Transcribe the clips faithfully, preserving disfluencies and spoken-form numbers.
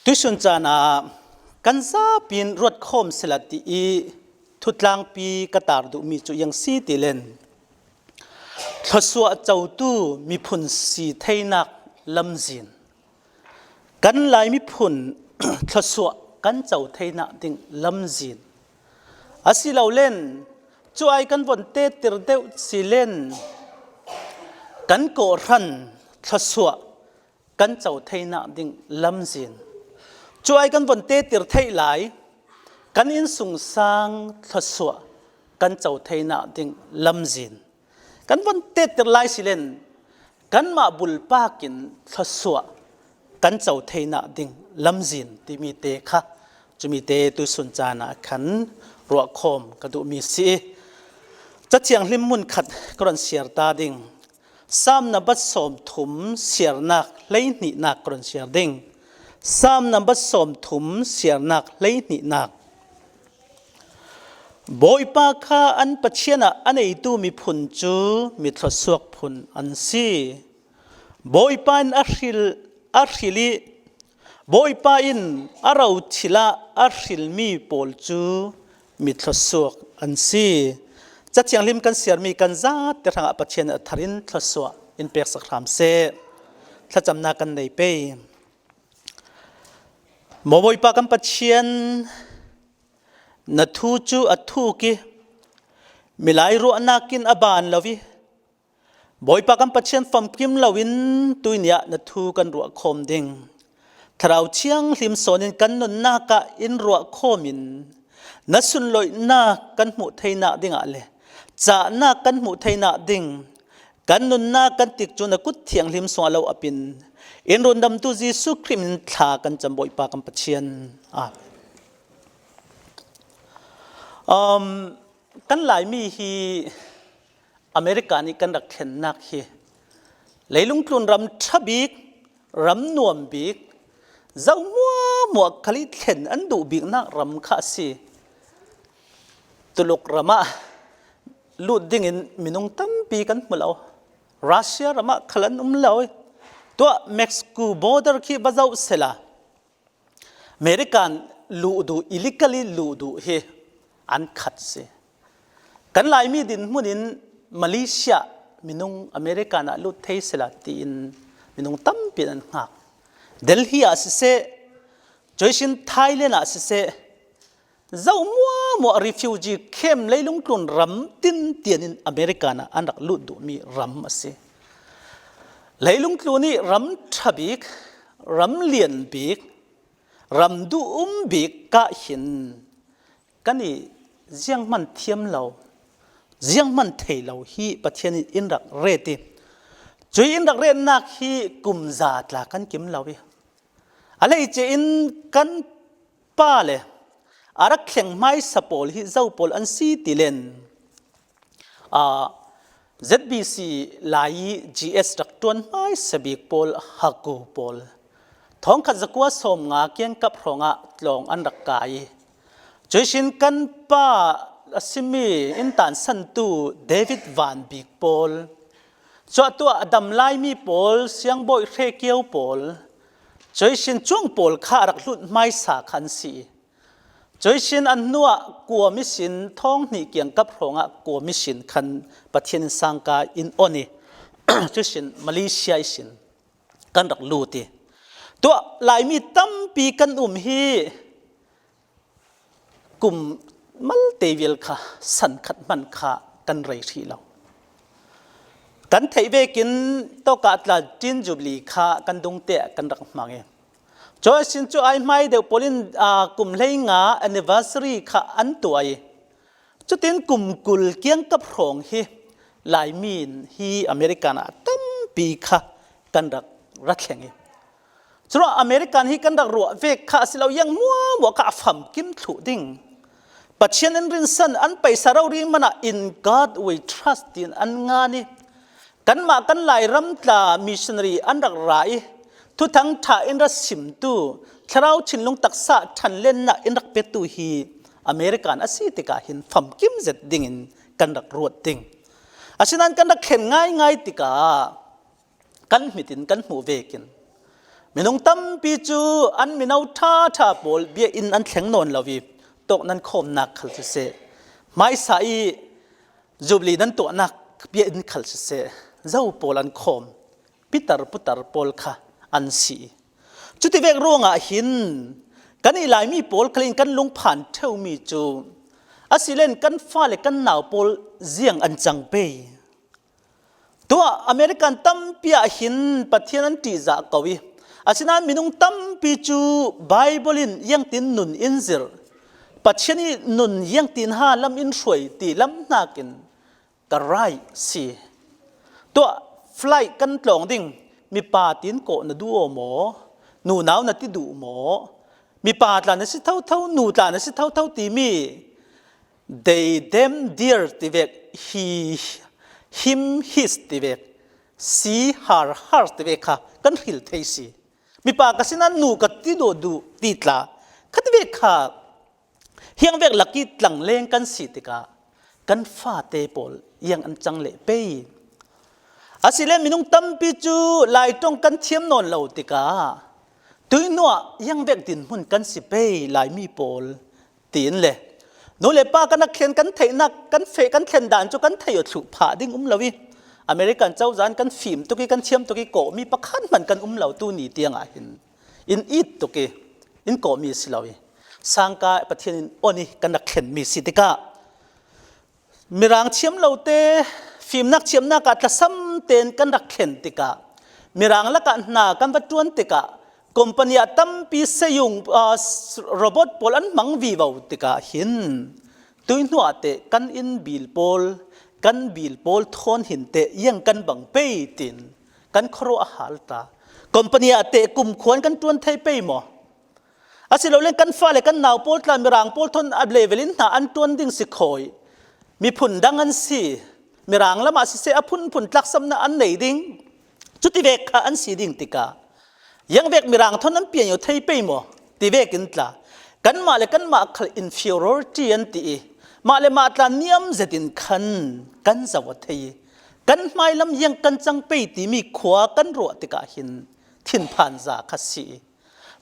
Tuisun caan ah kan zapi in ruat khawm sila ti i thutlangpi ka tar duhmi cu iang si ti len, thluasuah cotu miphun si theinak lamzin, kan Lai miphun thluasuah kan co theinak ding lamzin, asilole cu ai kan von tetir deuh si len kan kawhhran thluasuah kan co theinak ding lamzin, cu ai kan von tetir theih lai kan innsungsang thluasuah kan co theinak ding lamzin, kan von tetir lai si len kanmah bulpak in thluasuah kan co theinak ding lamzin timi te kha, cumi te tuisun caan ah khan ruahkhawm ka duhmi si i, Cathiang hlim hmun khat ka ron siar ta ding. Saam nambat sawmthum siarnak hleihnihnak ka ron siar ding. Saam nambat sawmthum siarnak hleihnihnak. Bawipa kha an Pathian ah a neitu miphun cu mi thluasuak phun an si. Bawipa in a hril, a hril i Bawipa in a rothil ah a hrilmi pawl cu mi thluasuak an si. Cathiang hlim kan siarmi kan zate hrangah Pathian a thar in thluasuah in peksak hram seh. Thlacamnak kan nei pei. Maw Bawipa kan Pathian, na thu cu a thuk i milai ruahnak in a ban lo i, Bawipa kan Pathian famkim loin tuini ah na thu kan ruah khawm ding. Thlarau Thianghlim sawn in kan nunnak ah in ruah khawm in na sunloihnak kan hmuh theinak dingah le cahnak kan hmuh theinak ding kan nunnak kan tikcu na kut thianghlim sungah lo apin in rundamtu Jesuh Khrih min thla kan cam Bawipa kan Pathian. Amen. Um, kan Laimi hi America nih kan rak thlennak hi leilung tlun ram ṭha bik, ram nuam bik, zoh hmuahhmuah khal i thlen an duh biknak ram kha a si. Tuluk ram ah lut dingin minung tampi kan hmu lo. Russia ram ah khal an um lo. Tuah Mexico border khi va zoh sela American luh duh, illegally luh duh hi an khat si. Kan Laimi dinhmun in Malaysia minung American ah lut thei sila tiin minung tampi an hngak. Delhi ah siseh, cuisin Thailand ah siseh, zoh hmuahhmuah refugee camp leilung tlun ram tintian in American ah an rak lut duhmi ram a si. Leilung tlun i ram ṭha bik, ram lian bik, ram duh um bik kah hin kan i zianghman thiam lo, zianghman thei lo hi Pathian in in rak ret i, cui in rak retnak hi kum za tla kan kim lo i, a hleice in kan pa le a rak thleng hmaisa pawl hi zo pawl an si ti len. Aa, Z B C lai i G S rak ṭuan hmaisa bik pawl, Haku pawl, thawngkhat zakua sawmnga kiangkap hrawngah tlawng an rak kai i, cuisin kan pa a simi in tansantu David Van Bik pawl, cuahtuah a dam Laimi pawl, Siangbawi Hre Kio pawl, cuisin cuang pawl kha a rak hlut hmaisa kha an si i, cuisin an hnuah kuam ihsin thawng hnih kiangkap hrawngah kuam ihsin khan Pathian in sangka in on i, cuisin Malaysia ihsin kan rak lut i, tuah Laimi tampi kan um hi kum malte vial kha san khat hman kha kan rei hrih lo. Kan theih vekin tawkah tla Tin Jubilee kha kan dungte ah kan rak hmang i, cuai sin cu ai hmai deuh pawl in, aa, kum hleinga anniversary kha an tuah i, cutin kum kul kiangkap hrawng hi Laimi in hi American ah tampi kha kan rak ra thleng i, curuah American hi kan rak ruah vek kha a si lo, iang hmuahhmuah kha a famkim thluh ding. Pathian in rinsan an paisa rori hmanah "In God we trust" tiin an ngan i, kanmah kan Lairam tla missionary an rak ra i, Thuthang ṭha in ra simtu, thlarau thinlung taksa ṭhanlennak in rak petu hi American a si tikah hin famkim zet dingin kan rak ruat ding. Asinain kan rak thlen ngaingai tikah kan hmit in kan hmuh vekin Minung tampi cu an mino ṭha ṭha pawl biakinn an thleng nawn lo i, tawk nan khawmnak khal siseh, hmaisa i Jubilee nan tuahnak biakinn khal siseh, zo pawl an khawm, pitar putar pawl kha an si. Cuti vek ruangah hin kan i Laimi pawl khalin kan lungphan ṭheumi cu, asilen kan fale kan nau pawl ziang an cang pei. Tuah American tampi ah hin Pathian an ṭihzah ko i, asinain minung tampi cu Bible in ziangtin nun in zirh, Pathian i nun ziangtin ha lam in hruai ti lam hnakin ka right si. Tuah flight kan tlawng ding, mipa tin kawh na duh aw maw? Nunau na ti duh maw? Mipa tla na si thotho, nu tla na si thotho timi, they, them, their ti vek, he, him, his ti vek, she, her, hers ti vek kha kan hril thei si. Mipa ka sinan nu ka ti duh duh ti tla kha ti vek kha, hiang vek lak i tlangleng kan si tikah kan fate pawl ziang an cang leh pei. Asilen minung tampi cu Lai ṭong kan thiam nawn lo tikah tuihnuah ziang vek dinhmun kan si pei, Laimi pawl, tiin le nu le pa kan rak thlen kan theihnak, kan feh kan thlen dan cu kan theih aw thluh phah ding um lo i, American cozah in kan fim tuk i, kan thiam tuk i, kawhmi pakhat hmanh kan um lo tu ni tiangah hin in it tuk i, in kawhmi a si lo i, sangka Pathian in on i kan rak thlenmi si tikah, Mirang thiam lote, fimnak thiamnak ah tlasam tein kan rak thlen tikah, Mirang lakah hna kan va ṭuan tikah, company ah tampi seiyung, aa, s-, robot pawl an hmang vivo tikah hin, tuihnuah teh kan inn bill pawl, kan bill pawl thawn hin teh ziang kan bang pei tiin kan khuaruah a hal ta. Company ah teh kumkhuan kan ṭuan thei pei maw? Asilole kan fale kan nau pawl tla Mirang pawl thawn a level in hna an ṭuan ding si khawi. Miphun dang an si. Mirang lamah siseh a phunphun tlaksamnak an nei ding. Cuti vek kha an si ding tikah, ziang vek Mirang thawn an pian aw thei pei maw? Ti vekin tla, kanmah le kanmah khal inferiority an ti i, mah le mah tla niam zetin khan kan zoh aw thei i, kan hmailam ziang kan cang pei timi khua kan ruah tikah hin thinphan za kha si i,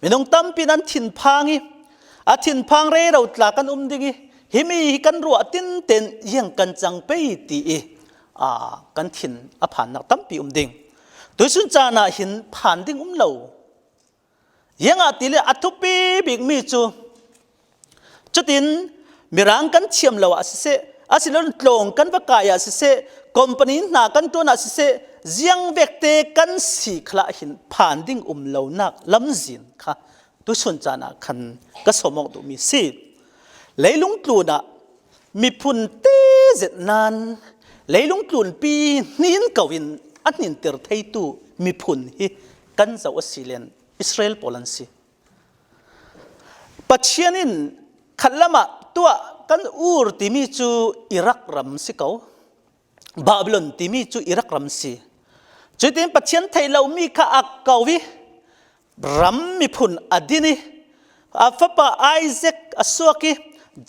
minung tampi in an thinphang i, a thinphang rero tla kan um ding i, himi hi kan ruah tinten ziang kan cang pei ti i, aa, kan thin a phannak tampi um ding. Tuisun caan ah hin phan ding um lo. Ziangahtile a thupi bikmi cu, cutin Mirang kan thiam lo ah siseh, asilole tlawng kan va kai ah siseh, company hna kan ṭuan ah siseh, ziang vekte kan si khalah hin phan ding um lonak lamzin kha tuisun caan ah khan ka sawm awk duhmi si. Leilung tlun ah miphun te zet nan, leilung tlunpi hnin ko in a hnintir theitu miphun hi kan zoh asilen Israel pawl an si. Pathian in khatlam ah tuah kan Ur timi cu Iraq ram si ko, Babylon timi cu Iraq ram si. Cutin Pathian theih lomi kha a ko i, ram miphun a din i, a fapa Isaac a suak i,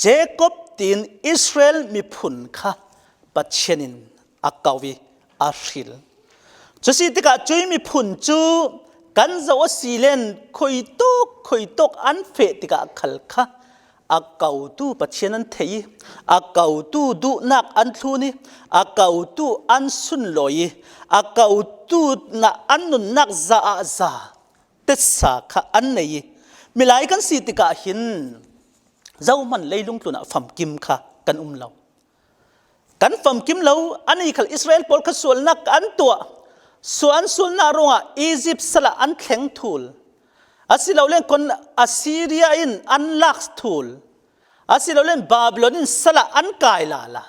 Jacob tiin Israel miphun kha Pathian in a ko i a hril. Cu si tikah cui miphun cu kan zoh asilen khuitawk khuitawk an feh tikah khal kha a kotu Pathian an theih i, a kotu duhnak an thlun i, a kotu an sunlawi i, a kotu na an nunnak za ah za tetsa kha an nei i, milai kan si tikah hin zohman leilung tlun ah famkim kha kan um lo. Kan famkim lo, ani khal Israel pawl kha sualnak an tuah. Sual an sualnak ruangah Egypt salah an thleng thul. Asilole kon Assyria in an lak thul. Asilole Babylon in salah an kai lala.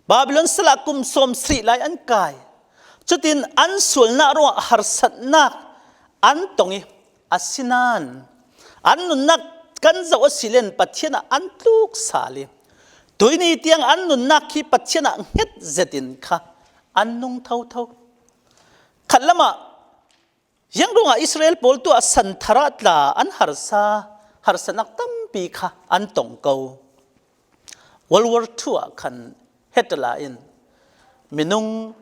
Babylon salah kum sawm sarih lai an kai. Cutin an sualnak ruangah harsatnak an tong i, asinain an nunnak kan zoh asilen Pathian ah an tluk sal i, tuini tiang an nunnak khi Pathian ah hnget zetin kha an nung thotho. Khatlam ah ziang ruangah Israel pawl tuah san thar ah tla an harsa, harsanak tampi kha an tong ko. World War Two ah khan Hitler in minung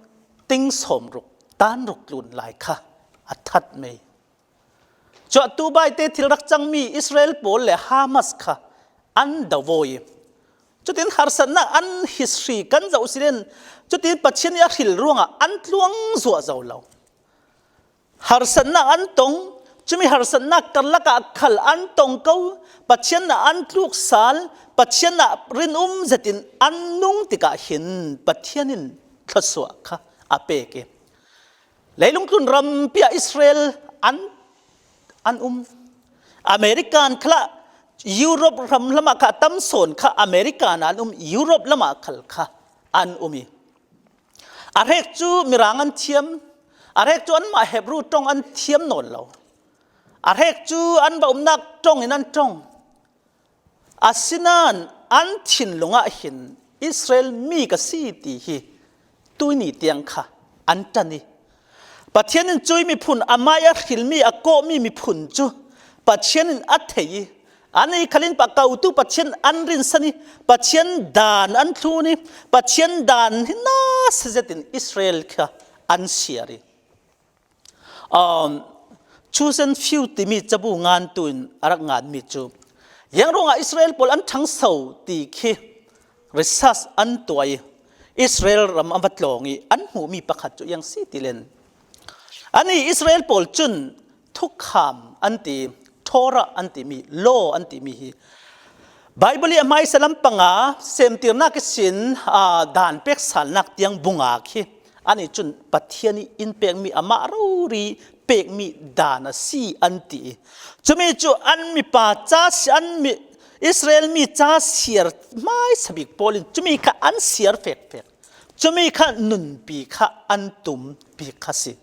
ting sawm ruk, tan ruk tlun lai kha a that mei. Chuah tu baite thil rak cangmi Israel pawl le Hamas kha an do vawi. Cutin harsatnak an history kan zoh silen, cutin Pathian ih a hril ruangah an tluang zuah zo lo. Harsatnak an tong, cumi harsatnak karlakah khal an tong ko, Pathian ah an tluk sal, Pathian ah rinum zetin an nung tikah hin Pathian in thluasuah kha a pek ih, leilungtlun rampi ah Israel an, an um. American khalah Europe ram lamah kha a tam sawn kha American an um, Europe lamah khal kha an um ih, a hrek cu Mirang an thiam, a hrek cu anmah Hebru ṭong an thiam nawn lo. A hrek cu an va umnak ṭong in an ṭong. Asinain an thinlung ah hin Israel mi ka si ti hi tuihni tiang kha an ṭan ih, Pathian in cui miphun, amah ih a hrilmi, a kawhmi miphun cu Pathian in a thei ih, an i khalin pah kotu Pathian an rinsan ih, Pathian dan an thlun ih, Pathian dan hi nasa zetin Israel kha an siar ih, um, Chosen Few timi cabu ngantu in a rak nganmi cu, ziang ruangah Israel pawl an ṭhangso ti khi research an tuah ih, Israel ram an va tlawng ih an hmuhmi pakhat cu ziang si ti len, anih Israel pawl cun thukham an ti, Torah an timi, law an timi hi Baibal ih a hmaisa lam panga semtirnak ihsin, aa, dan peksalnak tiang bungak hi anih cun Pathian ih in pekmi, amah rori pekmi dan a si an ti ih, cumi cu an mipa ca si, an mi, Israel mi ca siar hmaisa bik pawl in cumi kha an siar fekfek. Cumi kha nunpi kha an tum bik kha si.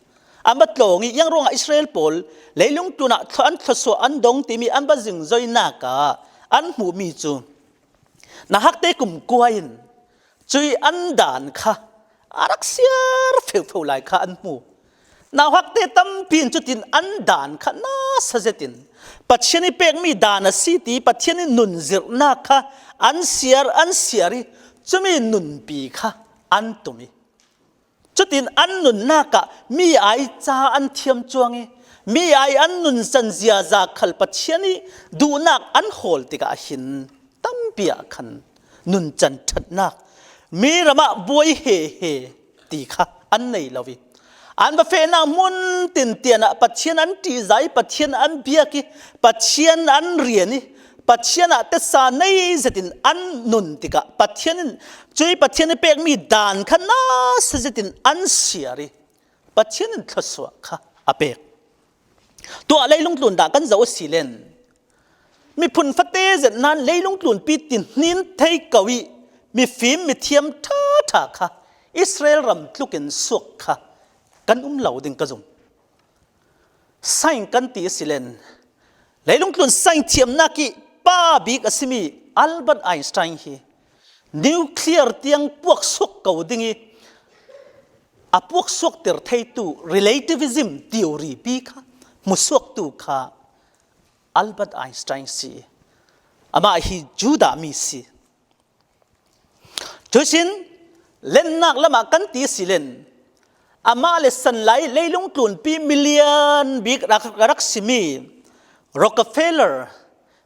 An va tlawng ih ziang ruangah Israel pawl leilungtlun ah thlu-, an thluasuah an dong timi an va zingzoinak ah an hmuhmi cu, nauhakte kum kua in cui an dan kha a rak siar feuhfeuh lai kha an hmu. Nauhakte tampi in cutin an dan kha nasa zetin Pathian ih pekmi dan a si ti, Pathian ih nun zirhnak kha an siar, an siar ih, cumi nunpi kha an tum ih, cutin an nunnak ah mi ai ca an thiam cuang ih, mi ai an nuncan ziaza khal Pathian ih duhnak an hawl tikah hin tampi ah khan nuncan ṭhatnak, mi ram ah buai hehe ti kha an nei lo ih, an va fehnak hmun tintian ah Pathian an ṭihzah ih, Pathian an biak ih, Pathian an rian ih, Pathian ah tesa nei zetin an nun tikah Pathian in cui Pathian ih pekmi dan kha nasa zetin an siar ih, Pathian in thluasuah kha a pek. Tuah leilungtlun dah kan zoh a si len, miphun fate zet nain leilungtlunpi ti hnin thei ko ih, mifim mithiam ṭhaṭha kha Israel ram tlukin suak kha kan um lo ding ka zum. Science kan ti a si len, leilungtlun science thiamnak ih pa bik a simi Albert Einstein hi nuclear tiang puaksuak ko ding ih, a puaksuakter theitu relativism theory pi kha hmusuaktu kha Albert Einstein si. Amah hi Judah mi si. Cuihsin lennak lamah kan ti si len, amah le sanlai leilungtlunpi million bik rak, rak simi Rockefeller,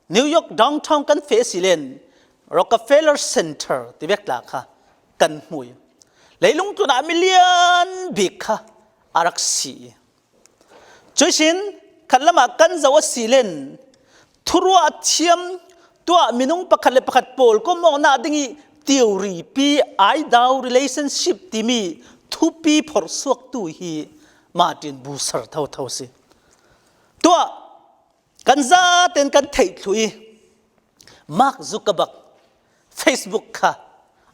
New York downtown kan feh si len, Rockefeller Center ti vek tla kha kan hmu ih, leilungtlun ah million bik kha a rak si. Cuihsin khat lamah kan zoh a si len, thuruah thiam tuah minung pakhat le pakhat pawl kawmawknak ding ih theory pi, aidau relationship timi thupi phorhsuaktu hi Martin Bucer thotho si. Tuah kan zaten kan theih thluh ih, Mark Zuckerberg Facebook kha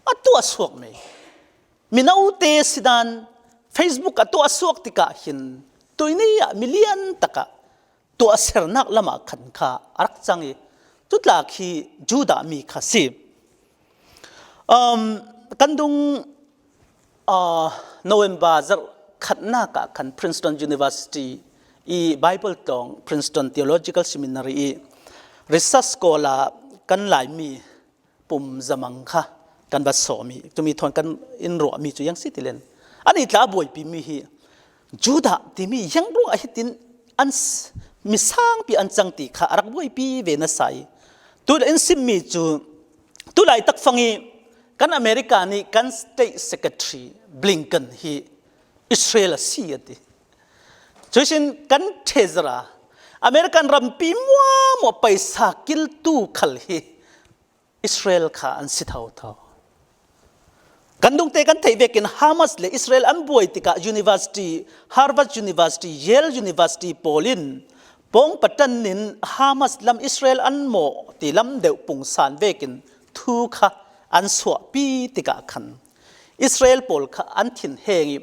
a tuahsuak mei. Minote sidan Facebook a tuahsuak tikah hin tuihni ah milian takah tuahsernak lamah khan kha a rak cang ih, cutlak hi Judah mi kha si. Um, kan dung, uh, November zarh khatnak ah khan Princeton University ih Bible tlawng Princeton Theological Seminary ih research scholar kan Laimi Pum Za Mang kha kan va sawm ih, cumi thawn kan in ruahmi cu ziang si ti len, anih tla a buaipimi hi Judah timi ziang ruangah hitin an s-, mi sangpi an cang ti kha a rak buaipi ve nasa i. Tu in simmi cu, tu laitak fang i kan America nih kan State Secretary Blinken hi Israel a si a ti. Cuihsin kan ṭhezara American rampi muahmuah paisa kiltu khal hi Israel kha an si thotho. Kan dungte kan theih vekin Hamas le Israel an buai tikah university, Harvard University, Yale University pawl in pawng patan in Hamas lam Israel an mawh ti lam deuh pungsan vekin thu kha an suahpi tikah khan Israel pawl kha an thinheng i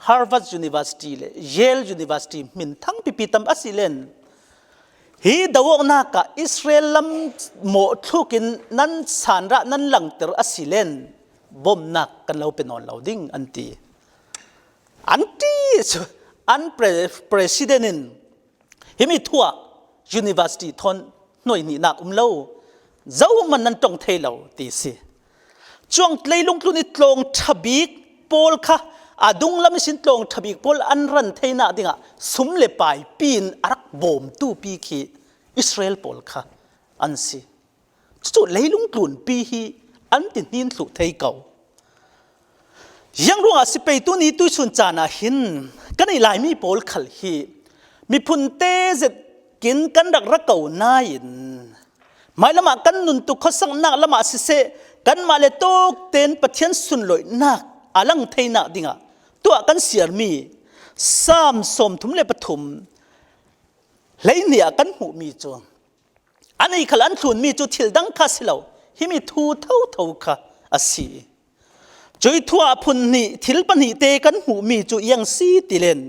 Harvard University le Yale University hmin thang pipi tam a si len hi do awknak ah Israel lam mawh thluk in nan sanrah nan langter a si len bomnak kan lo pe nawn lo ding an ti. An ti cu an pre- president in himi thu ah university thawn hnuai hnihnak um lo, zohman nan ṭong thei lo ti si. Cuang leilung tlun i tlawng ṭha bik pawl kha a dunglam ihsin tlawng ṭha bik pawl an ran theinak dingah sum le paipi in a rak bawmtu pi khi Israel pawl kha an si. Cucu leilung tlunpi hi an ti hnin thluh thei ko. Ziang ruangah si pei tuni tuisun caan ah hin kan i Laimi pawl khal hi miphun te zet kin kan rak ra ko nain, hmailamah kan nun tuk khuasaknak lamah siseh, kanmah le tawk tein Pathian sunlawihnak a lang theinak dingah tuah kan siarmi Saam sawmthum le pathum hleihnih ah kan hmuhmi cu, an ei khal an thlunmi cu thil dang kha si lo, himi thu thotho kha a si. Cuih thu ah phun hnih, thil pahnih te kan hmuhmi cu iang si ti len,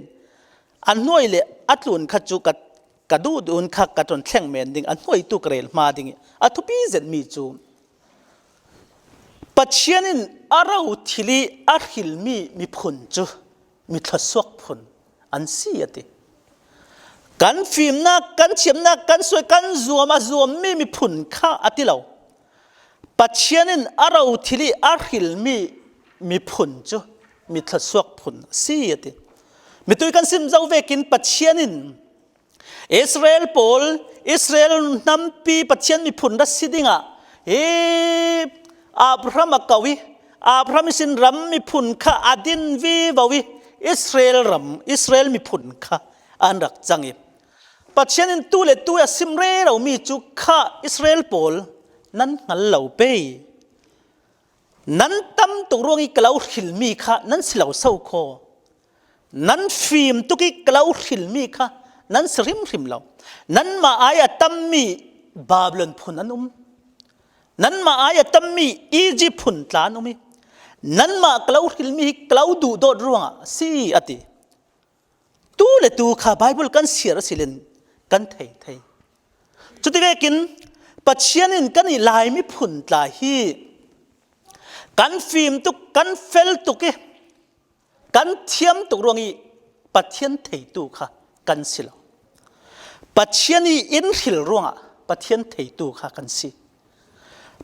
a hnuai le a tlun kha cu ka, ka duhdun kha ka ton thleng men ding, a hnuai tu ka rel hma ding i a thupi zetmi cu Pathian in a ro thil i a hrilmi miphun cu mi thluasuak phun an si a ti. Kan fimnak, kan thiamnak, kan suai, kan zuam a zuammi miphun kha a ti lo. Pathian in a ro thil i a hrilmi miphun cu mi thluasuak phun a si a ti. Mitui kan sim zo vekin Pathian in Israel pawl, Israel hnampi Pathian miphun ra si dingah hi Abraham a ko i, Abraham ihsin ram miphun kha a din vivo i Israel ram, Israel miphun kha an rak cang i, Pathian in tu le tu a sim reromi cu kha Israel pawl nan hngal lo pei. Nan tam tuk ruang i ka lo hrilmi kha nan si lo so khaw. Nan fim tuk i ka lo hrilmi kha nan si hrimhrim lo. Nanmah ai a tammi Babylon phun an um. Nanmah ai a tammi Egypt phun tla an um i, nanmah ka lo hrilmi hi ka lo duhdawt ruangah a si, a ti. Tu le tu kha Bible kan siar a si len kan thei thei. Cuti vekin Pathian in kan i Laimi phun tla hi kan fim tuk, kan fel tuk i, kan thiam tuk ruang i Pathian theitu kha kan si lo. Pathian i in hril ruangah Pathian theitu kha kan si.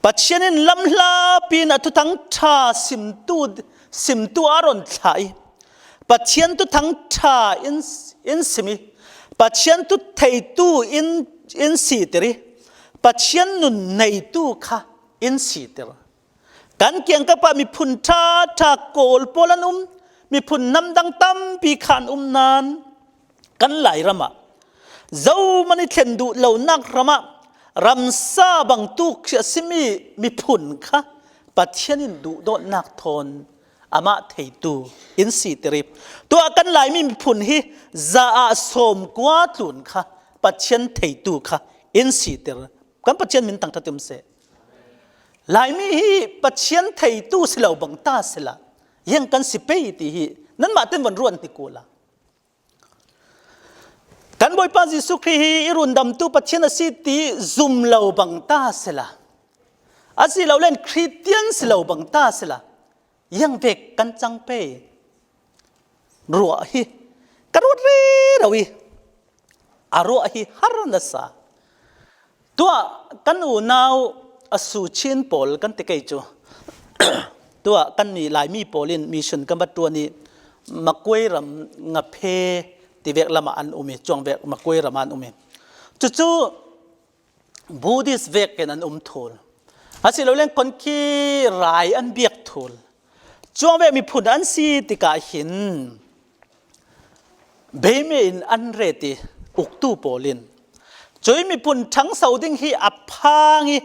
Pathian in lamhlapi in a Thuthang ṭha simtu, simtu a ron thlah i, Pathian Thuthang ṭha in, in sim i, Pathian thu theitu in, in sitir i, Pathian nun neitu kha in sitir. Kan kiangkap ah miphun ṭha ṭha kawl pawl an um, miphun namdang tampi kha an um nan, kan Lairam ah zohman i thlen duh lonak ram ah ramsa bangtuk khi a simi miphun kha Pathian in duhdawtnak thawn amah theitu in sitir i, tuah kan Laimi miphun hi za ah sawmkua tlun kha Pathian theitu kha in sitir. Kan Pathian min thangṭhat um seh. Laimi hi Pathian theitu si lo bang ta sila, ziang kan si pei ti hi nanmah ten von ruat hnik u la. Kan Bawipa Jesuh Khrih hi i rundamtu Pathian a si ti zum lo bang ta sila, a si lo len Khristian si lo bang ta sila, ziang vek kan cang pei. Ruah hi ka ruat rero i, a ruah hi har nasa. Tuah kan unau a Suchin pawl kan ti kei cu, tuah kan mi Laimi pawl in mission kan va ṭuan i, Makuai ram Ngaphe tivek lamah an um i, cuangvek Makuai ram ah an um i, Cucu Buddhist vekin an um thul. Asiloleng kon khi rai an biak thul. Cuang vek miphun an si tikah hin beime in an ret i uktu pawl in cui miphun ṭhangso ding hi a phang i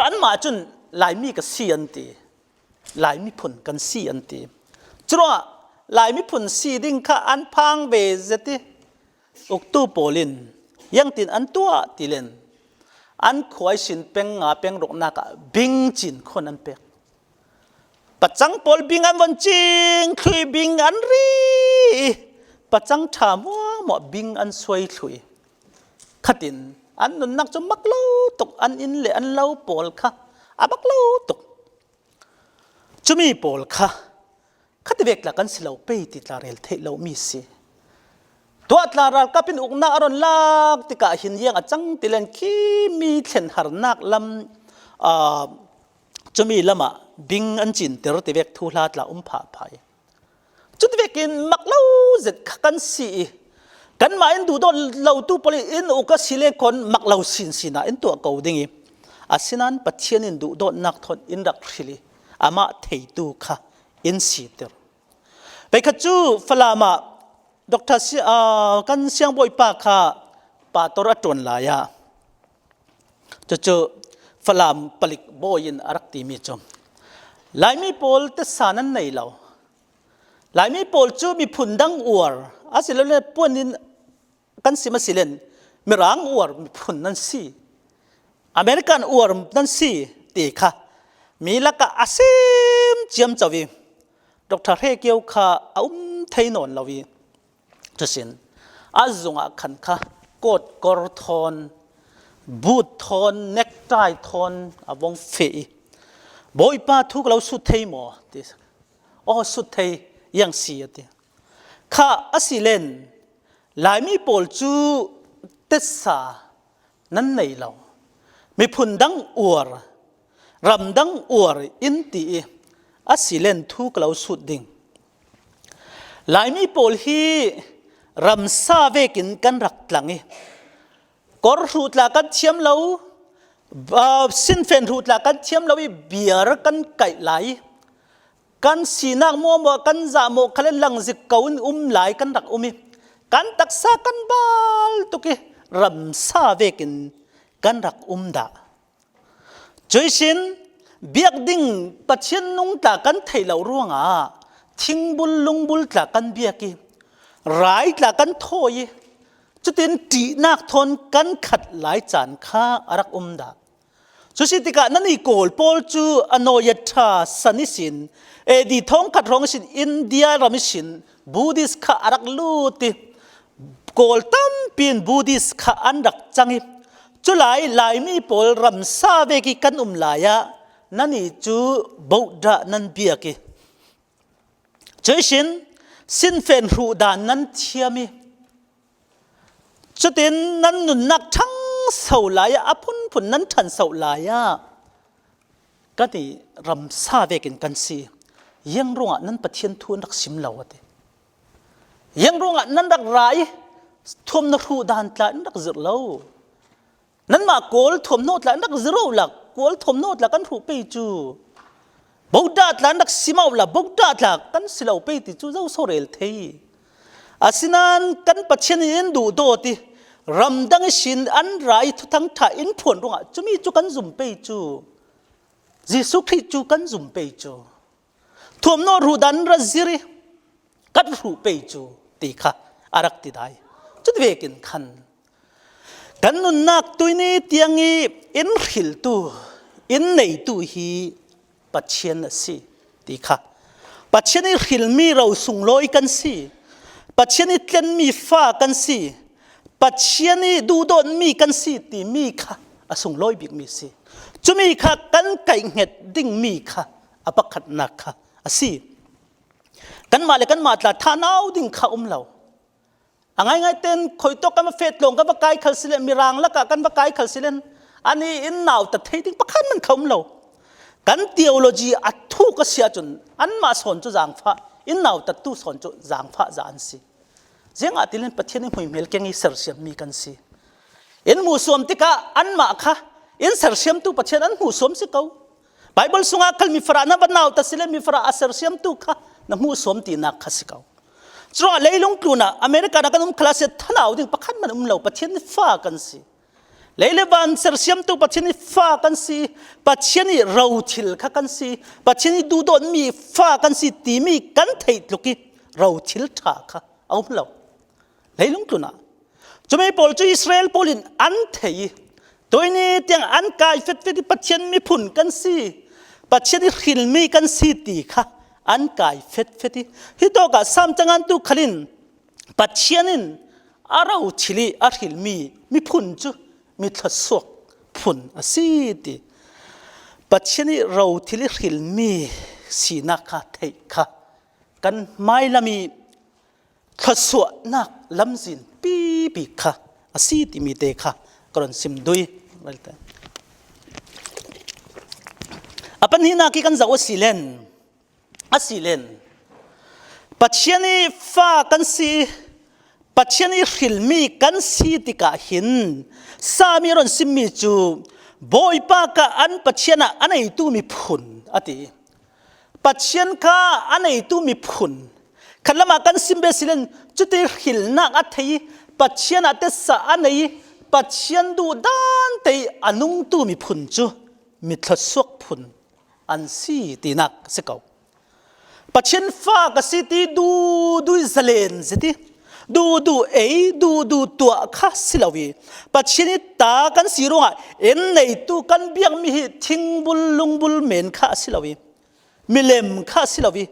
anmah cun Laimi ka si an ti. Lai miphun kan si an ti. Curuangah Lai miphun si ding kha an phang ve zet i uktu pawl in iangtin an tuah ti len an khuaisin peng nga peng ruknak ah bing cin khon an pek. Pacang pawl bing an von cing thlui bing an ri i pacang ṭha muahmuah bing an suai thlui. Khatin an nunnak cu mak lo tuk, an inn le an lo pawl kha a mak lo tuk. Cumi pawl kha khativek tla kan si lo pei ti tla rel theih lomi si. Tuah tla ralkap in uknak a ron lak tikah hin iang a cang ti len khi mi thlen harnak lam, aa, cumi lamah bing an cinter tivek thuhla tla um phah phah i cutivekin mak lo zet kha kan si i kanmah in duhdawt lotu pawl in uk a si le kon mak lo sinsin ah in tuah ko ding i asinain Pathian in duhdawtnak thawn in rak hril i amah theitu kha in siter. Pei kha cu Falam ah Doctor Si-, aa, kan siangbawipa kha pastor a ṭuan lai ah cucu Falam palik bawi in a rak timi cu Laimi pawl tesa nan nei lo. Laimi pawl cu miphun dang uar asilole puan in kan sim a si len Mirang uar miphun nan si, American uar nan si ti kha mi lakah a sim ciamco i Doctor Hre Kio kha a um thei nawn lo i cusin a zungah khan kha kot kor thawn, boot thawn, necktie thawn a vong feh i Bawipa thu ka lo sut thei maw ti. Aw, sut thei iang si a ti. Kha a si len Laimi pawl cu tesa nan nei lo. Miphun dang uar, ram dang uar in ti i a si len thu ka lo sut ding. Laimi pawl hi ramsa vekin kan rak tlang i kor hruh tla kan thiam lo, aa, sinfen hruh tla kan thiam lo i biar kan kaih lai. Kan sinak muahmuah kan zahmawh khal in langzik ko in um lai kan rak um i kan taksa kan bal tuk i ramsa vekin kan rak um dah. Cuihsin biak ding Pathian nung tla kan theih lo ruangah thingbul lungbul tla kan biak i rai tla kan thawi i cutin ṭihnak thawn kan khat lai caan kha a rak um dah. Cusi tikah nan i Kawl pawl cu a nawi a ṭha san ihsin, A D thawngkhat hrawng ihsin India ram ihsin Buddhist kha a rak lut i Kawl tampi in Buddhist kha an rak cang i culai Laimi pawl ramsa vek i kan um lai ah nan i cu Buddha nan biak i cuihsin sinfen hruh dan nan thiam i cutin nan nunnak ṭhangso lai ah a phunphun nan ṭhanso lai ah kan i ramsa vekin kan si. Iang ruangah nan Pathian thu an rak sim lo a ti. Iang ruangah nan rak ra i thuamhnaw hruh dan tla in rak zirh lo. Nanmah Kawl thuamhnaw tla in rak zirh lo la, Kawl thuamhnaw tla kan hruh pei cu Buddha tla in rak sim lo la, Buddha tla kan si lo pei ti cu zoso rel thei. Asinain kan Pathian in in duhdawt i ramdang ihsin an ra i thuthang ṭha in phuan ruangah cumi cu kan zum pei cu Jesuh Khrih cu kan zum pei cu thuamhnaw hruh dan in ra zirh i kan hruh pei cu ti kha a rak ti dai. Cuti vekin khan kan nunnak tuini tiang i in hriltu, in neitu hi Pathian a si ti kha. Pathian i hrilmi ro sunglawi kan si. Pathian i tlenmi fa kan si. Pathian i duhdawtmi kan si timi kha a sunglawi bikmi si. Cumi kha kan kaihhnget dingmi kha a pakhatnak kha a si. Kanmah le kanmah tla thanau ding kha um lo. A ngaingai ten khuitawk kan va feh tlawng kan va kai khal si len, Mirang lakah kan va kai khal si len, ani in nautat thei ding pakhat man kha um lo. Kan theology a thuk a si ahcun anmah sawn cu zaangfah, in nautattu sawn cu zaangfah za an si. Ziangahtile Pathian i hmuihmel keng i sersiammi kan si. In hmuhsuam tikah anmah kha in sersiamtu Pathian an hmuhsuam si ko. Bible sungah khal mifarah na va nau ta sile mifarah a sersiamtu kha na hmuhsuam tinak kha si ko. Curuangah leilung tlunah America na kan um khalah si thanau ding pakhat man um lo, Pathian fa kan si. Lei le van sersiamtu Pathian i fa kan si, Pathian i rothil kha kan si, Pathian i duhdawtmi fa kan si timi kan theih tluk i rothil ṭha kha a um lo. Leilung tlunah. Cumi pawl cu Israel pawl in an thei i, tuini tiang an kai fetfet i Pathian miphun kan si, Pathian i hrilmi kan si ti kha an kai fetfet i, hitawkah Sam cangantu khal in Pathian in a rothil i a hrilmi miphun cu mi thluasuak phun a si ti. Pathian i rothil i hrilmi sinak kha theih kha kan hmailam i thluasuahnak lamzin pipi kha a si timi te kha ka rawn sim dui. A pahnihnak i kan zoh a si len, a si len. Pathian i fa kan si, Pathian i hrilmi kan si tikah hin Sam i rawn simmi cu Bawipa ka an Pathian ah a neitu miphun a ti. Pathian kha a neitu miphun khat lamah kan sim ve si len, cuti hrilnak a thei i Pathian ah tesa a nei i Pathian duh dan te i a nungtu miphun cu mi thluasuak phun an si tinak si ko. Pathian fa ka si ti duhduh i zalen zet i, duhduh ei, duhduh tuah kha si lo i, Pathian i ta kan si ruangah in neitu kan biakmi hi thingbul lungbul men kha a si lo i, milem kha a si lo i,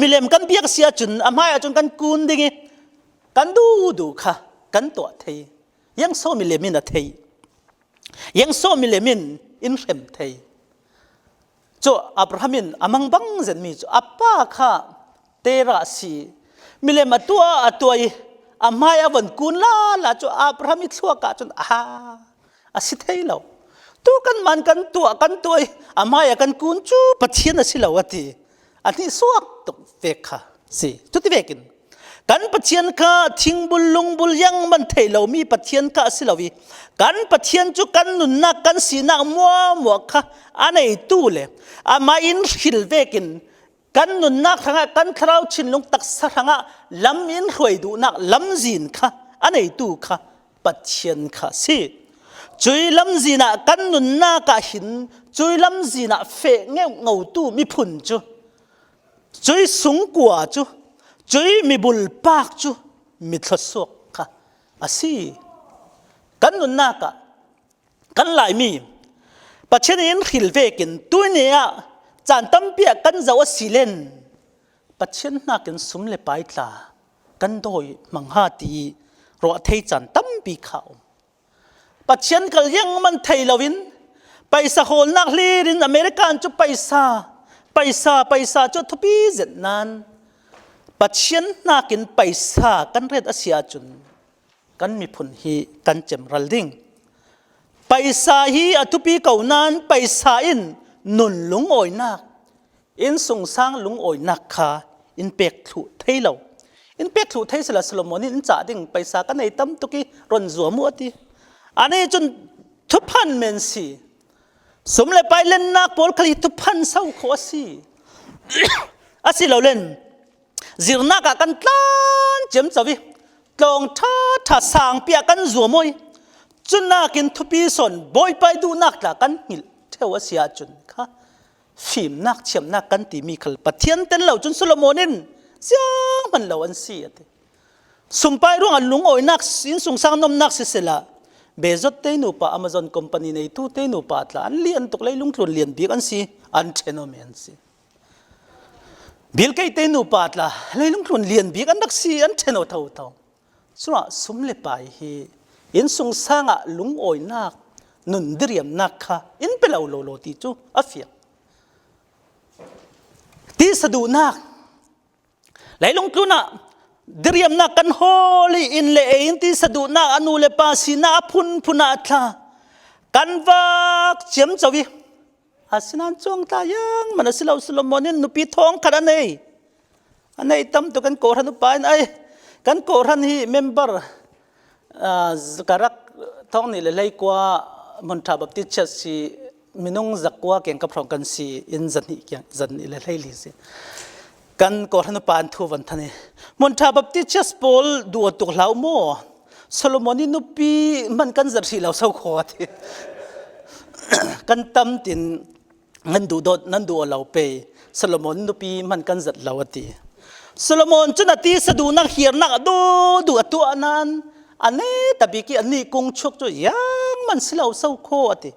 milem kan biak si ahcun a hmai ahcun kan kun ding i, kan duhduh kha kan tuah thei. Ziangso milem in a thei? Ziangso milem in in hrem thei? Cu Abraham in a mangbang zetmi cu a pa kha Terah si, milem a tuah a tuah i a hmai a von kun lala cu Abraham i thluak ahcun aha, a si thei lo. Tu kanmah in kan tuah kan tuah i a hmai a kan kun cu Pathian a si lo a ti. A hnihsuak tuk vek kha si. Cuti vekin kan Pathian kha thingbul lungbul ziangman thei lomi Pathian kha a si lo i, kan Pathian cu kan nunnak kan sinak muahmuah kha a neitu le amah in hril vekin kan nunnak hrangah, kan thlarau thinlung taksa hrangah lam in hruai duhnak lamzin kha a neitu kha Pathian kha a si. Cui lamzin ah kan nunnak ah hin cui lamzin ah feh ngeuhngohtu miphun cu, cui sungkua cu, cui mibulpak cu mi thluasuak kha a si. Kan nunnak ah kan Laimi Pathian in hril vekin tuini ah caan tampi ah kan zoh a si len Pathian hnakin sum le pai tla kan dawi hmang ha ti ruah thei caan tampi kha a um. Pathian kal ziangman thei loin paisa hawlnak hlir in America cu paisa, paisa, paisa cu a thupi zet nan Pathian hnakin paisa kan ret a si ahcun kan miphun hi kan cemral ding. Paisa hi a thupi ko nan paisa in nun lungawinak, innsungsang lungawinak kha in pek thluh thei lo. In pek thluh thei sila Solomon in in cah ding paisa ka nei tam tuk i ron zuam uh a ti. Anih cun thuphan men si. Sum le pai lennak pawl khal hi thuphan so kho a si. A si lo len zirnak ah kan tlan ciamco i tlawng ṭha ṭha sangpi ah kan zuam aw i cunakin thupi sawn Bawipa i duhnak tla kan hngilh ṭheu a si ahcun kha fimnak thiamnak kan timi khal Pathian tel lo cun Solomon in zianghman lo an si a ti. Sumpai ruangah lungawinak, innsungsang nomnak sisela, Bezos te nupa, Amazon company neitu te nupa tla an lian tuk, leilung tlun lian bik an si, an ṭhen aw men si. Bill Gates te nupa tla leilung tlun lian bik an rak si, an ṭhen aw thotho. Cuah sum le pai hi innsungsang ah lungawinak, nun diriamnak kha in pe lo lo lo ti cu a fiang. Tisa duhnak, leilung tlunah diriamnak kan hawl i inn le ei in tisa duhnak, a nu le pa sinak a phunphun ah tla kan vak ciamco i, asinain cuang tla ziangman a si lo. Solomon in nupi thawng khat a nei. A nei tam tuk. Kan kawhhran upa in, ai, kan kawhhran hi member, aa, ka rak Thawng nih le hleikua Hmunṭha Baptist Church hi minung zakua kengkap hrawng kan si in zahnih kiang, zahnih le hleili si. Kan kawhhran upa an thu van than hi. Hmunṭha Baptist Church pawl duh awt tuk hlau maw? Solomon i nupi hman kan zat hrih lo so khaw a ti. Kan tam tin nan duh dawt, nan duh aw lo pei. Solomon nupi hman kan zat lo a ti. Solomon cun a tisa duhnak hiarnak a duh duh a tuah nan a neta bik i a nih kung chuak cu iang man si lo so khaw a ti.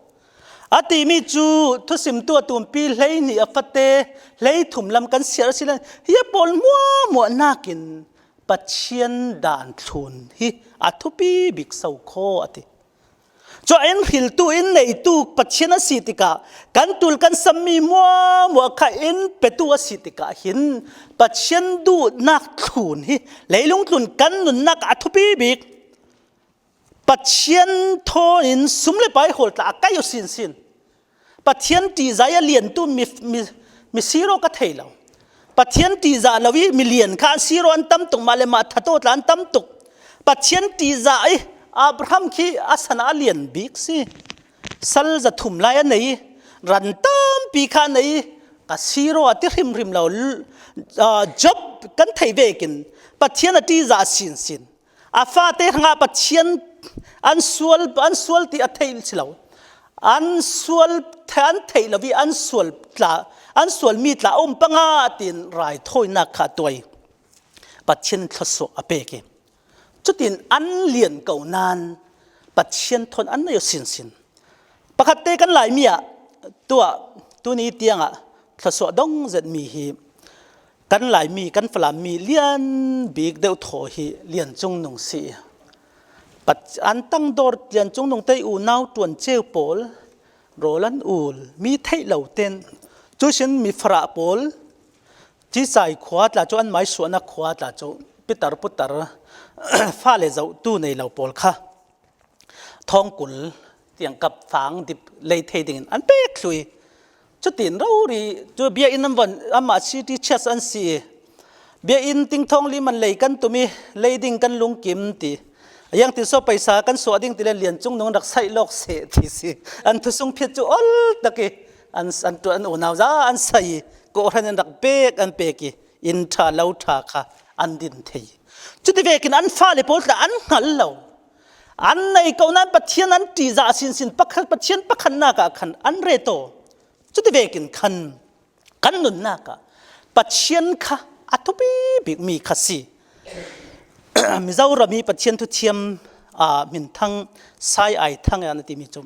A timi cu thusimtu a tumpi hleihnih a fate hleithum lam kan siar a si le hi a pawl hmuahhmuah nakin Pathian dan thlun hi a thupi bik so khaw a ti. Cun in hriltu, in neitu Pathian a si tikah kan tul kan sammi hmuahhmuah kha in petu a si tikah hin Pathian duhnak thlun hi leilung tlun kan nunnak a thupi bik. Pathian thawn in sum le pai hawl tla a kai uh sinsin. Pathian ṭihzah i a liantu mi, mi, mi siro ka thei lo. Pathian ṭihzah lo i milian kha an siro an tam tuk, mah le mah thataw tla an tam tuk. Pathian ṭihzah i Abraham khi a san a lian bik si. Sal zathum lai a nei, ran tampi kha a nei, ka siro a ti hrimhrim lo. L-, aa, Job kan theih vekin Pathian a ṭihzah sinsin. A fate hrangah Pathian an sual, an sual ti a theih si lo. An sual, an theih lo i an sual tla, an sual mi tla a um panga tiin raithawinak kha a tuai. Pathian in thluasuah a pek i. Cutin an lian ko nan Pathian thawn an nei aw sinsin. Pakhatte kan Laimi ah tuah tuni tiangah thluasuah dong zetmi hi kan Laimi, kan Falam mi lian bik deuh thaw hi Lian Cung Nung si. Pat-, an tangdawr Lian Cung Nung te unau ṭuan ceu pawl, rawl an ul, mi theih lo ten, cusin mi farah pawl, Cicai khua tla cu an maisuahnak khua tla cu pitar putar fale zohtu nei lo pawl kha thawngkul tiangkap fang dip lei thei dingin an pek thlui. Cutin rori cu biakinn an von, amah city church an si i, biakinn tingthawng li man lei kan tum i, lei ding kan lungkim ti. A iang tin saw paisa kan suah ding ti le Lian Cung Nung rak saih lawk seh ti si. An thusung phit cu ol tak i, an, an tuah, an unau za an sai i, kawhhran in rak pek an pek i, inn ṭha lo ṭha kha an din thei. Cuti vekin an fale pawl tla an hngal lo. An nei ko nan Pathian an ṭihzah sinsin pakhat, Pathian pakhatnak ah khan an ret aw. Cuti vekin khan kan nunnak ah Pathian kha a thupi bikmi kha si. Mizoram i Pathian thuthiam, aa, hminthang Sai Ai Thang an a timi cu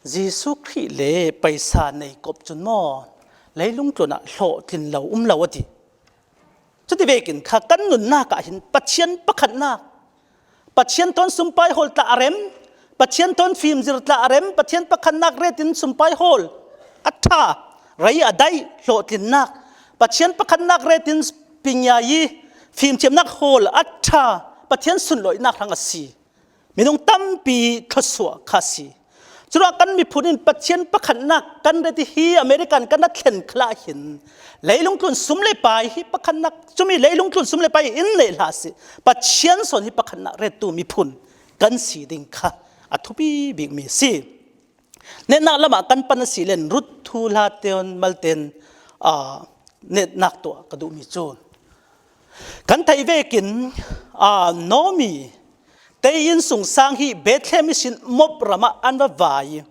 Jesuh Khrih le paisa nei kop cun maw leilung tlun ah hlawhtlin lo um lo a ti. Cuti vekin kha kan nunnak ah hin Pathian pakhatnak, Pathian thawn sumpai hawl tla a rem, Pathian thawn fimzir tla a rem, Pathian pakhatnak retin sumpai hawl a ṭha, rei a daih, hlawhtlinnak, Pathian pakhatnak retin pingyai fimthiamnak hawl a ṭha, Pathian sunlawihnak hrang a si. Minung tampi thluasuah kha a si. Curuangah kan miphun in Pathian pakhatnak kan ret i hi American kan a thlen khal ah hin leilung tlun sum le pai hi pakhatnak, cumi leilung tlun sum le pai hi in neih hlah si. Pathian sawn hi pakhatnak rettu miphun kan si ding kha a thupi bikmi a si. Netnak lamah kan pan a si len Ruth thu hla ten, mal ten, aa, netnak tuah ka duhmi cu kan theih vekin, aa, Naomi te innsungsang hi Bethlehem ihsin Moab ramah an va vai.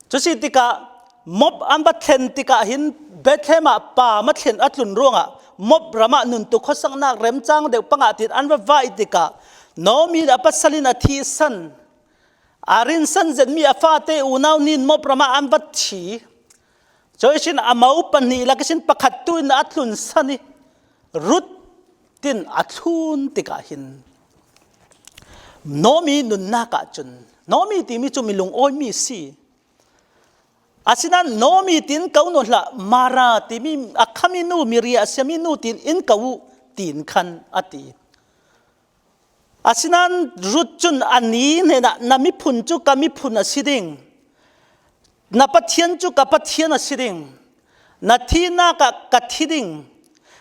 Cu si tikah Moab an va thlen tikah hin Bethlehem ah pa ma thlen a tlun ruangah Moab ramah nun tuk khuasaknak remcang deuh pangah tin an va vai tikah Naomi a pasal in a thihsan, a rinsan zetmi a fate unau nih Moab ramah an va thi. Cuihsin a mo pahnih lak ihsin pakhat tu in a tlunsan i Ruth tin a thlun tikah hin Naomi nunnak ah cun, Naomi timi cu mi lungawimi si. Asinain Naomi tin ko nawn hlah, Mara timi a khami nu, mi riah a siami nu tin in ko uh, tin khan a ti. Asinain Ruth cun a ni hnenah, na miphun cu ka miphun a si ding, na Pathian cu ka Pathian a si ding, na thihnak ah ka thi ding,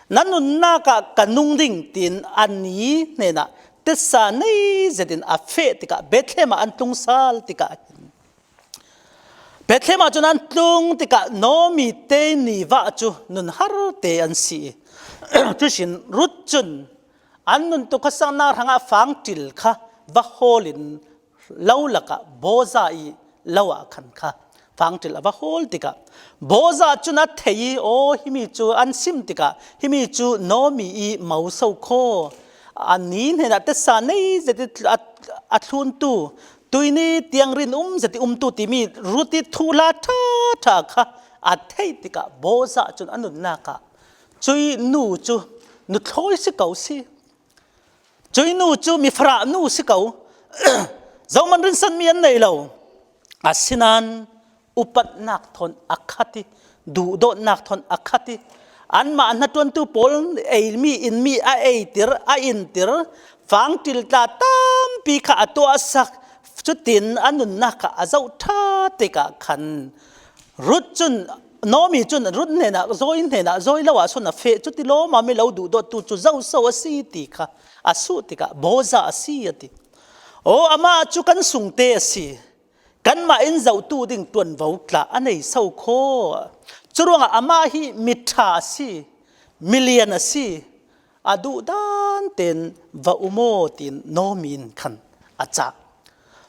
na nunnak ah ka nung ding, tiin a ni hnenah tesa nei zetin a feh tikah Bethlehem ah an tlung sal tikah hin, Bethlehem ah cun an tlung tikah Naomi te ni vah cu nun har te an si i, cusin Ruth cun an nun tuk kha saknak hrangah fangṭil kha va hawl in lo lakah Boaz i lo ah khan kha fangṭil a va hawl tikah Boaz cun a thei i, aw, himi cu an sim tikah himi cu Naomi i mo so khaw, a ni hnenah tesa nei zet i a, a thluntu, tuini tiang rin um zet i umtu timi Ruth i thuhla ṭha ṭha kha a theih tikah Boaz cun a nunnak ah, cui nu cu nuthlawi si ko si. Cui nu cu mifarah nu si ko. Zohman rinsanmi an nei lo. Asinain upatnak thawn a khat i, duhdawtnak thawn a khat i, anmah hnaṭuantu pawl eimi inmi a eitir, a intir, fangṭil tla tampi kha a tuahsak, cutin a nunnak kha a zoh ṭha tikah khan Ruth cun, Naomi cun Ruth hnenah, Zawi hnenah, Zawi lo ah sawn a feh, cuti lawmam i lo duhdawttu cu zo so a si ti kha a suh tikah Boaz a si a ti. Aw, amah cu kan sungte a si. Kanmah in zohtu ding ṭuanvo tla a nei so khaw. Curuangah amah hi miṭha a si, milian a si, a duhdan tein va um aw, tiin Naomi in khan a cah.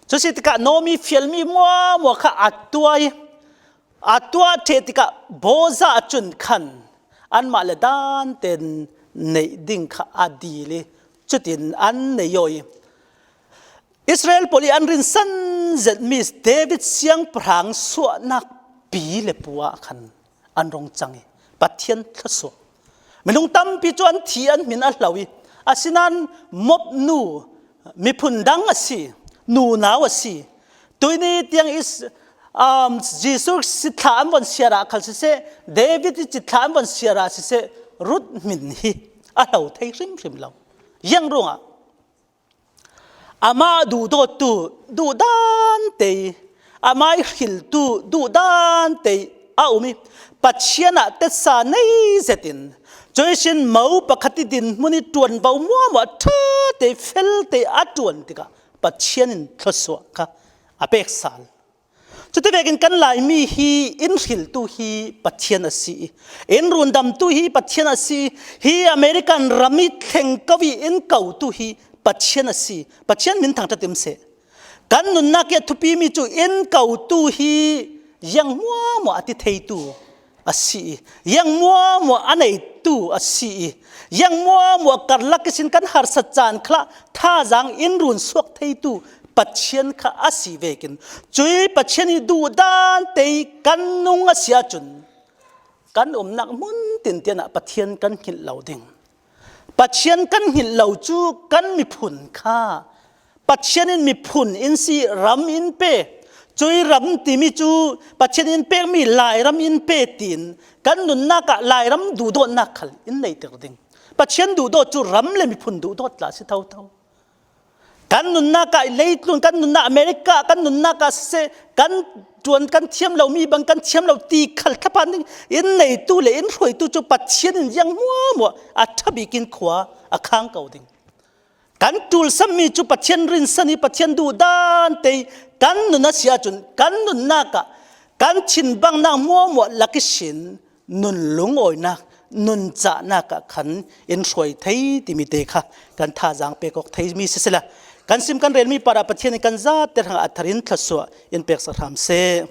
Cusi tikah Naomi fialmi muahmuah kha a tuah i, a tuah ṭheh tikah Boaz cun khan anmah le dan tein neih ding kha a dil i, cutin an nei aw i, Israel pawl i an rinsan zetmi David siangpahrang suahnak pi le pu ah khan an rung cang i, Pathian thluasuah. Minung tampi cu an thi, an hmin a hlo i, asinain Moab nu miphun dang a si, nunau a si. Tuini tiang is, um, Jesuh cithlah an von siar ah khal siseh, David i cithlah an von siar ah siseh, Ruth hmin hi a hlo thei hrimhrim lo. Ziang ruangah amah duhdawttu duhdan tei, amah i hriltu duhdan tei a um i, Pathian ah tetsa nei zetin, cuisin mo pakhat i dinhmun i ṭuanvo muahmuah ṭha tei, fel tei a ṭuan tikah Pathian in thluasuah kha a pek sal. Cuti vekin kan Laimi hi in hriltu hi Pathian a si i, in rundamtu hi Pathian a si i, hi American ram i thleng ko i in kotu hi Pathian a si. Pathian min thangṭhat in um seh. Kan nunnak i a thupimi cu in kotu hi ziang muahmuah a ti theitu a si i, ziang muahmuah a neitu a si i, ziang muahmuah karlak ihsin kan harsat caan khalah thazaang in run suak theitu Pathian kha a si vekin, cui Pathian i duhdan tei kan nung a si ahcun kan umnak hmun tintian ah Pathian kan hngilh lo ding. Pathian kan hngilh lo cu kan miphun kha Pathian in miphun in si, ram in pe. Cui ram timi cu Pathian in pekmi Lairam in pe tiin kan nunnak ah Lairam duhdawtnak khal in neihter ding. Pathian duhdawt cu ram le miphun duhdawt tla a si thotho. Kan nunnak ah leitlun, kan nunnak America, kan nunnak ah siseh, kan ṭuan kan thiam lomi bang kan thiam lo ti khal thlapan ding in neitu le in hruaitu cu Pathian in ziang muahmuah a ṭha bik in khua a khang ko ding. Kan ṭulsammi cu Pathian rinsan i Pathian duhdan tei kan nun a si ahcun kan nunnak ah kan thinbangnak muahmuah lak ihsin nun lungawinak, nun cahnak ah khan in hruai thei timi te kha kan thazaang pek awk theimi si sila, kan sim kan relmi parah Pathian in kan zate hrangah a thar in thluasuah in peksak hram seh.